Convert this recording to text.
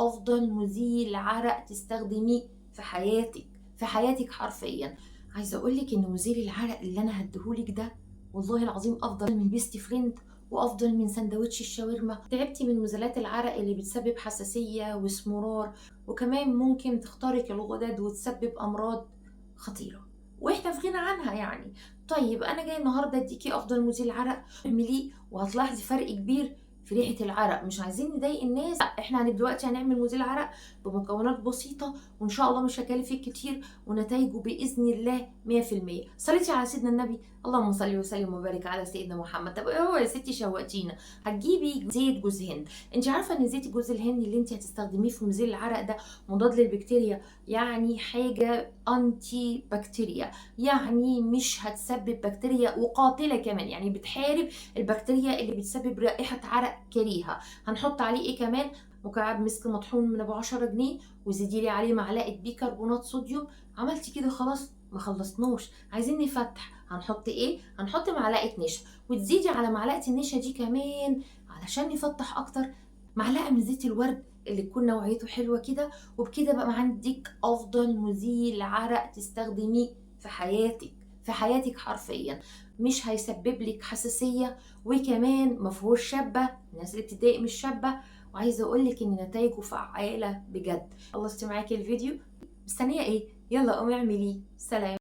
افضل مزيل عرق تستخدميه في حياتك، في حياتك حرفيا. عايزه اقولك ان مزيل العرق اللي انا هديهولك ده والله العظيم افضل من Best Friend وافضل من سندوتش الشاورما. تعبتي من مزيلات العرق اللي بتسبب حساسية واسمرار، وكمان ممكن تخترق الغدد وتسبب امراض خطيرة واحنا في غنى عنها يعني. طيب انا جاية النهارده اديكي افضل مزيل عرق، اعمليه وهتلاحظي فرق كبير في ريحه العرق. مش عايزين نضايق الناس، لا، احنا دلوقتي هنعمل مزيل عرق بمكونات بسيطة وان شاء الله مش هكلفك كتير، ونتائجه باذن الله 100%. صليتي على سيدنا النبي، اللهم صل وسلم وبارك على سيدنا محمد. طب ايه هو يا ستي شوقتينا؟ هتجيبي زيت جوز هند. انت عارفه ان زيت جوز الهند اللي انت هتستخدميه في مزيل العرق ده مضاد للبكتيريا، يعني حاجة anti bacteria، يعني مش هتسبب بكتيريا وقاتله كمان، يعني بتحارب البكتيريا اللي بتسبب رائحة عرق كريهة. هنحط عليه ايه كمان؟ مكعب مسك مطحون من ابو 10 جنيه، وزيدي لي عليه معلقه بيكربونات صوديوم. عملتي كده خلاص، ما خلصناش، عايزين نفتح. هنحط ايه؟ هنحط معلقه نشا، وتزيدي على معلقه النشا دي كمان علشان نفتح اكتر معلقه من زيت الورد اللي تكون نوعيته حلوة كده. وبكده بقى عندك افضل مزيل عرق تستخدميه في حياتك، في حياتك حرفيا. مش هيسبب لك حساسية، وكمان مفيهوش شبه، الناس اللي بتتضايق من الشبه. وعايزه اقول لك ان نتائجه فعاله بجد. خلصت معاكي الفيديو، مستنيه ايه؟ يلا قومي اعمليه. سلام.